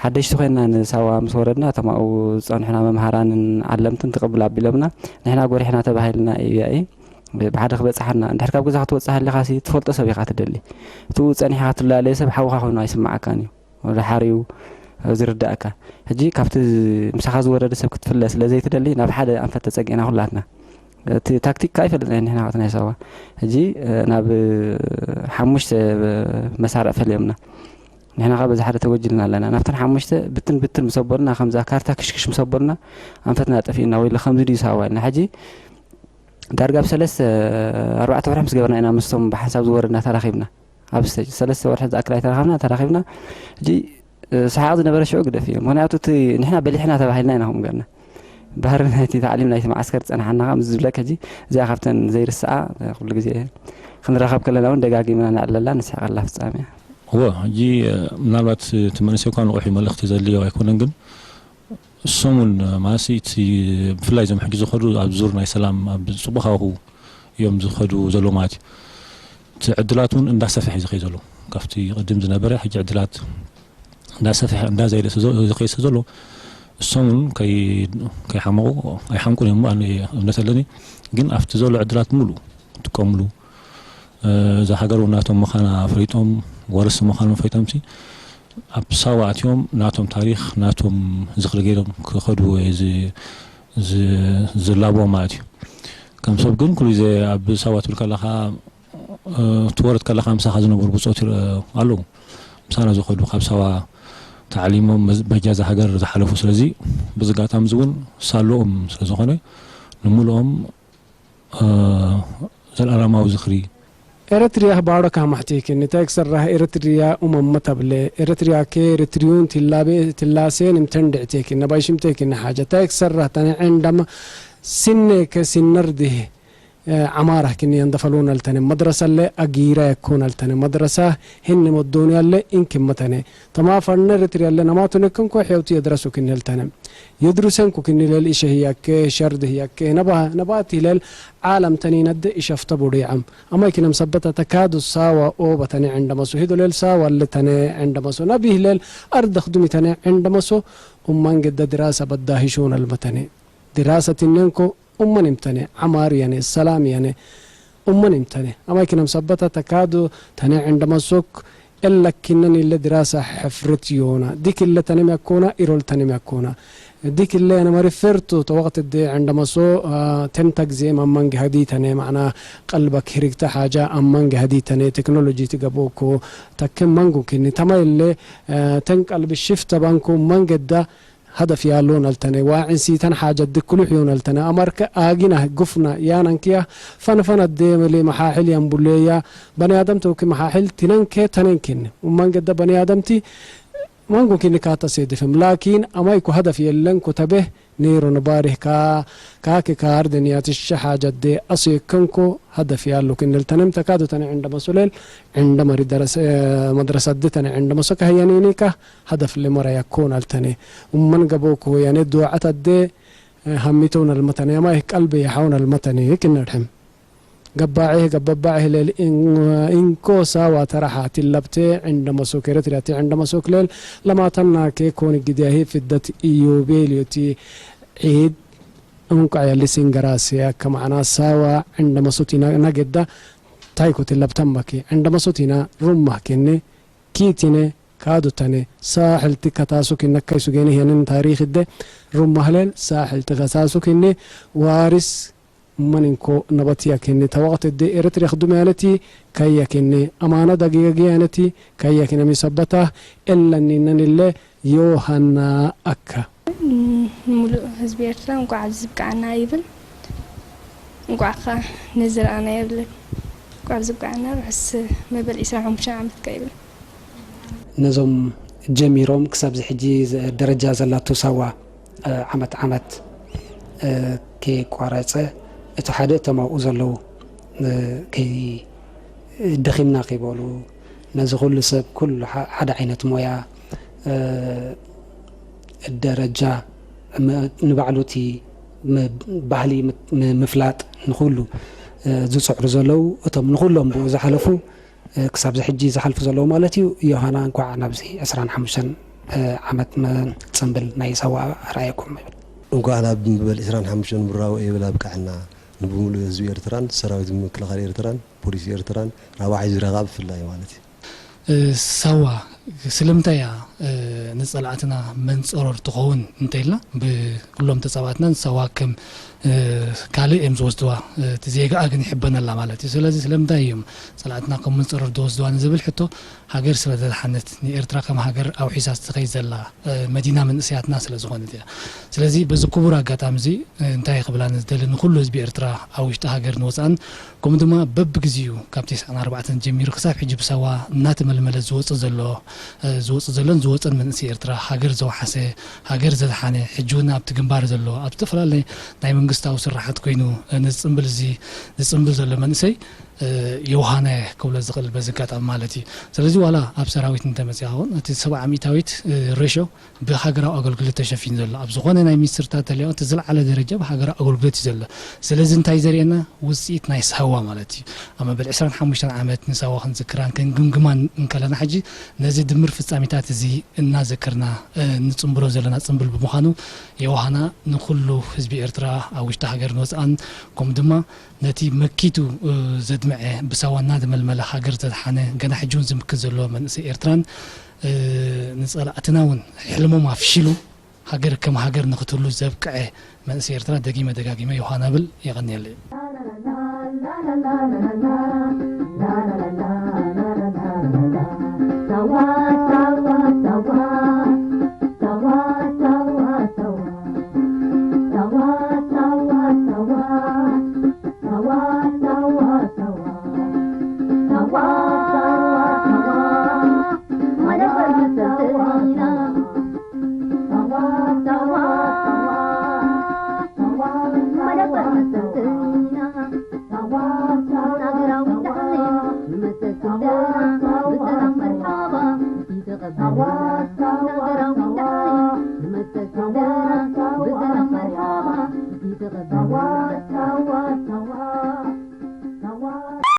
ሓደሽቲ ኮይና ንሳዋ ምስ ወረድና እቶም ኣብኡ ዝፀንሑና መምሃራንን ዓለምትን ትቕብል ኣቢሎምና ንሕና ጎሪሕና ተባሂልና እዩ ያኢ ብሓደ ክበፅሓና እንድሕር ካብ ገዛ ክትወፅእ ሃሊኻሲ ትፈልጦ ሰብ ኢኻ ትደሊ እቲኡ ፀኒሕኻ ትላለየ ሰብ ሓውኻ ኮይኑ ኣይስማዓካን እዩ ወደ ሓሪኡ ዝርዳእካ ሕጂ ካብቲ ምሳኻ ዝወረደ ሰብ ክትፍለ ስለ ዘይትደሊ ናብ ሓደ ኣንፈት ተፀጊዕና ኩላትና እቲ ታክቲክ ከዓ ይፈልጥ ናይ ንሕና ናይ ሳዋ ሕጂ ናብ ሓሙሽተ መሳርዕ ፈሊዮምና ንሕና ከዓ በዚ ሓደ ተወጅልና ኣለና ናብተን ሓሙሽተ ብትን ብትን ምስ ኣበሉና ከምዛ ካርታ ክሽክሽ ምስ ኣበሉና ኣንፈትና ጠፊእና ወይ ከምዚ ድዩ ሳዋ ኢልና ሕጂ ዳርጋ ኣብ ሰለስተ ኣርባዕተ ወርሒ ምስ ገበርና ኢና ምስቶም ብሓንሳብ ዝወረድና ተራኺብና ኣብ ስቴጅ ሰለስተ ወርሒ ዝኣክል ኣይተራኸብና ተራኺብና ሕጂ ሰሓቕ ዝነበረ ሽዑ ግደፍ እዩ ምክንያቱ እቲ ንሕና በሊሕና ተባሂልና ኢና ከም ገርና ባህሪ ናይቲ ታዕሊም ናይቲ መዓስከር ዝፀናሓና ምስ ዝብለካ ሕጂ እዚኣ ካብተን ዘይርስዓ ኩሉ ግዜ ክንራኸብ ከለና እውን ደጋጊምና ነዕለላ ንስሕቐላ ፍፃሜ እያ እወ ሕጂ ምናልባት እቲ መንእሰይ እኳ ንቑሕ መልእኽቲ ዘድልዮ ኣይኮነን ግን እሶም እውን ማሲ እቲ ብፍላይ እዞም ሕጂ ዝኸዱ ኣብ ዙር ናይ ሰላም ኣብ ፅቡቕ ሃዋሁ እዮም ዝኸዱ ዘለዉ ማለት እዩ እቲ ዕድላት እውን እንዳሰፍሐ እዩ ዝኸይ ዘሎ ካብቲ ቅድም ዝነበረ ሕጂ ዕድላት እንዳሰፍሐ እንዳዘየደ ዝኸይ ስለ ዘሎ እሶም እውን ከይ-፣ ከይሓመቑ ኣይሓምቁን እዮም፣ ኣነ እምነት ኣለኒ። ግን ኣብቲ ዘሎ ዕድላት ሙሉ ይጥቀምሉ። እ፣ እዛ ሃገር እውን ናቶም ምዃና ፈሊጦም፣ ወረስቲ ምዃኖም ፈሊጦምሲ ኣብ ሳዋ ኣትዮም ናቶም ታሪኽ፣ ናቶም ዝኽሪ ገይሮም ክኸዱ ዝ-፣ ዝ-፣ ዝላቦ ማለት እዩ። ከም ሰብ ግን ኩሉ ግዜ ኣብ ሳዋ ትብል ከለኻ፣ እ፣ ትወርድ ከለኻ ምሳኻ ዝነበሩ ብጾት ይረ-፣ ኣለዉ። ምሳና ዝኸዱ ካብ ሳዋ ተዓሊሞም መዝ-፣ በጃ እዛ ሃገር ዝሓለፉ። ስለዚ በዚ ኣጋጣሚ እዚ እውን ሳልኦም ስለ ዝኾነ ንምልኦም፣ እ፣ ዘለኣለማዊ ዝኽሪ። ኤረትርያ ባዕሎ ካህማሕቴክኒ፣ እንታይ ክሰርሕ ኤረትርያ ኡመመ ተብለ፣ ኤረትርያ ከ ኤረትርዩን ትላቤ፣ ትላሴን እምተን ድዕቴክኒ፣ ነባይ ሽምቴክኒ ሓጀ፣ እንታይ ክሰርሕ ተነ ዕንዳማ ሲኔ ከ ሲነርድህ፣ እ፣ ዓማራ ክኒ እንደፈሎን ኣልተነ፣ መድረሳ ለ ኣጊራ የኮን ኣልተነ፣ መድረሳ ህን መዶን ያለ ኢንክ መተነ፣ ተማ ፈርነ ኤረትርያ ለ ነማቱን ክን ኮ ሕዮቱ የድረሱ ክኒ ኣልተነ። የድሩሰን ኩክኒ ለል ኢሸ ህያከ፣ ሸርድ ህያከ፣ ነባ-፣ ነባት ይለል ዓለም ተኒነድ ኢሸፍተ ቡዲዓም። ኣማይ ክነም ሰበተ ተካዱ ሳዋ ኦበ ተኒ ዕንደመሶ፣ ሂዶ ለል ሳዋ ለተነ ዕንደመሶ፣ ነቢህ ለል ኣርደኽ ዱሚ ተነ ዕንደመሶ፣ ኡማን ገደ ድራሳ በዳሂሾን ኣልመተነ። ድራሳ ትነንኮ ኡመን እምተነ፣ ዓማር የነ፣ ሰላም የነ፣ ኡመን እምተነ። ኣማይ ክነም ሰበተ ተካዱ ተነ ዕንደመሶክ፣ እለ ክነን ኢለ ድራሳ ሕፍርት ዮና። ዲክ እለ ተንም ያኮና፣ ኢሮል ተንም ያኮና። ዲክ እለ ያነ መሪ ፍርቱ ተወቅት ደ ዕንደመሶ፣ አ፣ ተን ተግዜ ማማንግ ሀዲ ተነ፣ ማዕና ቀልበክ ህሪግተ ሓጃ ኣማንግ ሀዲ ተነ፣ ቴክኖሎጂ ትገቦኮ፣ ተክም መንጉ ክኒ። ተማ እለ፣ አ፣ ተን ቀልብ ሽፍተ ባንኮ መንገዳ ሀደፍ ያሎን ኣልተነ፣ ዋዕን ሲተን ሓጀት ድክሉሕ ዮን ኣልተነ፣ ኣማርከ ኣጊና ጉፍና ያናንክያ ፈንፈን ኣደመሌ መሓሕል ያንቡሌያ፣ በኒ ኣደም ተውኪ መሓሕል ቲነንከ ተነንኪን፣ ኡማን ገደ በኒ ኣደምቲ ማንጎ ኪኒ ካታ ሴድፍም፣ ላኪን ኣማይኮ ሀደፍ የለን ኮተቤ ኔሮ ንባሪህ ካ-፣ ካኪ ካር ደንያትሸ ሓጀት ደ ኣሶ የከንኮ ሀደፍ ያሎ ክን ኣልተነም ተካዶ ተነ ዕንደ መሶሌል፣ ዕንደ መሪ ደረሰ፣ መድረሰ ኣደ ተነ ዕንደ መሶ ካህያኔኔካ፣ ሀደፍ ለመራ ያኮን ኣልተነ። ኡመን ገቦ ክሆያኔ ዱዓት ኣደ፣ እ፣ ሀሚተውን ኣልመተነ፣ የማይ ቀልቢ የሓውን ኣልመተነ፣ ክነድሕም። ገባዒህ ገበባዒህ ሌል ኢን-፣ ኢንኮ ሳዋ ተራሓ ትለብቴ ዕንደ መሶክ ኤረትርያቴ ዕንደ መሶክ ሌል ለማተና ኬኮን ግዲያሂ ፍደት ኢዮቤልዮቲ ዒድ እንቋዕ ያሊ ሲንገራስያ ከማዕና ሳዋ ዕንደ መሶቲና ናገዳ ታይኮ ትለብተመኪ ዕንደ መሶቲና ሩማህ ኬኔ ኪቲነ ካዱተነ ሳሕልቲ ከታሱኪ ነካይ ሱጌኒ ሄንን ታሪክ ደ ሩማህሌል ሳሕልቲ ከታሱኪኒ ዋሪስ መኒንኮ ነበትያኪኒ ተወቅት ደ ኤረትርያ ክዱም ያነቲ ከያኪኒ ኣማና ዳጊጋጊ ያነቲ ከያኪነ ሚሰበታ እለኒነን ኢለ ዮሃና ኣካ። ንሙሉእ ህዝቢ ኤርትራ እንቋዕ ኣብዚ ብቅዓና ይብል። እንቋዕ ኸኣ ነዚ ረኣና የብልን። እንቋዕ ኣብዚ ብቅዓና ርሑስ መበል ዕስራን ሓሙሽተን ዓመት ከኣ ይብል። ነዞም ጀሚሮም ክሳብ እዚ ሕጂ ደረጃ ዘላቶ ሳዋ ዓመት ዓመት ከየቋረጸ እቲ ሓደ እቶም ኣብኡ ዘለዉ ከይ ደኺምና ከይበሉ ነዚ ኩሉ ሰብ ኩሉ ሓደ ዓይነት ሞያ ደረጃ ንባዕሉ እቲ ባህሊ ምፍላጥ ንኩሉ ዝፅዕሩ ዘለዉ እቶም ንኩሎም ብኡ ዝሓለፉ ክሳብ እዚ ሕጂ ዝሓልፉ ዘለዉ ማለት እዩ። ዮሃና እንኳዕ ናብዚ ዕስራን ሓሙሽተን ዓመት ፅምብል ናይ ሳዋ ኣርኣየኩም ይብል። እንኳዕ ናብ ምበል ዕስራን ሓሙሽተን ብራቦ የብል ኣብቅዐና ንብሙሉእ ህዝቢ ኤርትራን ሰራዊት ምክልኻል ኤርትራን ፖሊስ ኤርትራን ራብዓይ ዙርያ ከዓ ብፍላይ ማለት እዩ። ሳዋ ስለምንታይ እያ ንፀላእትና መንፀሮር ትኸውን እንተኢልና ብኩሎም ተፃባእትና ንሳዋ ከም ካልእ እዮም ዝወስድዋ እቲ ዜጋኣ ግን ይሕበነላ ማለት እዩ። ስለዚ ስለምንታይ እዮም ፀላእትና ከም መንፀሮር ዝወስድዋ ንዝብል ሕቶ ሃገር ስለዘድሓነት ንኤርትራ ከም ሃገር ኣውሒሳ ትኸይድ ዘላ መዲና መንእሰያትና ስለዝኾነት እያ። ስለዚ በዚ ክቡር ኣጋጣሚ እዚ እንታይ ክብላ ንዝደሊ ንኩሉ ህዝቢ ኤርትራ ኣብ ውሽጢ ሃገር ንወፃእን ከምኡ ድማ በብግዚኡ ካብ ተስዓን ኣርባዕተን ጀሚሩ ክሳብ ሕጂ ብሳዋ እናተመልመለ ዝወፅእ ዘሎ ዝወፅእ ዘሎን ዝወፀን መንእሰይ ኤርትራ ሃገር ዘውሓሰ ሃገር ዘድሓነ ሕጂ እውን ኣብቲ ግንባር ዘሎ ኣብ ዝተፈላለየ ናይ መንግስታዊ ስራሓት ኮይኑ ንፅምብል እዚ ዝፅምብል ዘሎ መንእሰይ ዮሃና ክብሎ ዝኽእል በዚ ኣጋጣሚ ማለት እዩ። ስለዚ ዋላ ኣብ ሰራዊት እንተመፂኻ እውን እቲ ሰብዓ ሚእታዊት ሬሾ ብሃገራዊ ኣገልግሎት ተሸፊኑ ዘሎ ኣብ ዝኾነ ናይ ሚኒስትርታት ተልዮ እቲ ዝለዓለ ደረጃ ብሃገራዊ ኣገልግሎት እዩ ዘሎ። ስለዚ እንታይ ዘርእየና ውፅኢት ናይ ሳዋ ማለት እዩ። ኣብ መበል ዕስራን ሓሙሽተን ዓመት ንሳዋ ክንዝክራን ክንግምግማን እንከለና ሕጂ ነዚ ድምር ፍጻሜታት እዚ እናዘከርና ንፅንብሮ ዘለና ፅንብል ብምዃኑ ዮሃና ንኩሉ ህዝቢ ኤርትራ ኣብ ውሽጢ ሃገር ንወፅኣን ከምኡ ድማ ነቲ መኪቱ ዘድምዐ ብሳዋ እናተመልመለ ሃገር ዘድሓነ ገና ሕጂ እውን ዝምክት ዘሎ መንእሰይ ኤርትራን ንጸላእትና እውን ሕልሞም ኣፍሺሉ ሃገር ከም ሃገር ንክትህሉ ዘብቅዐ መንእሰይ ኤርትራ ደጊመ ደጋጊመ ዮሃና ብል። የቐንየለይ።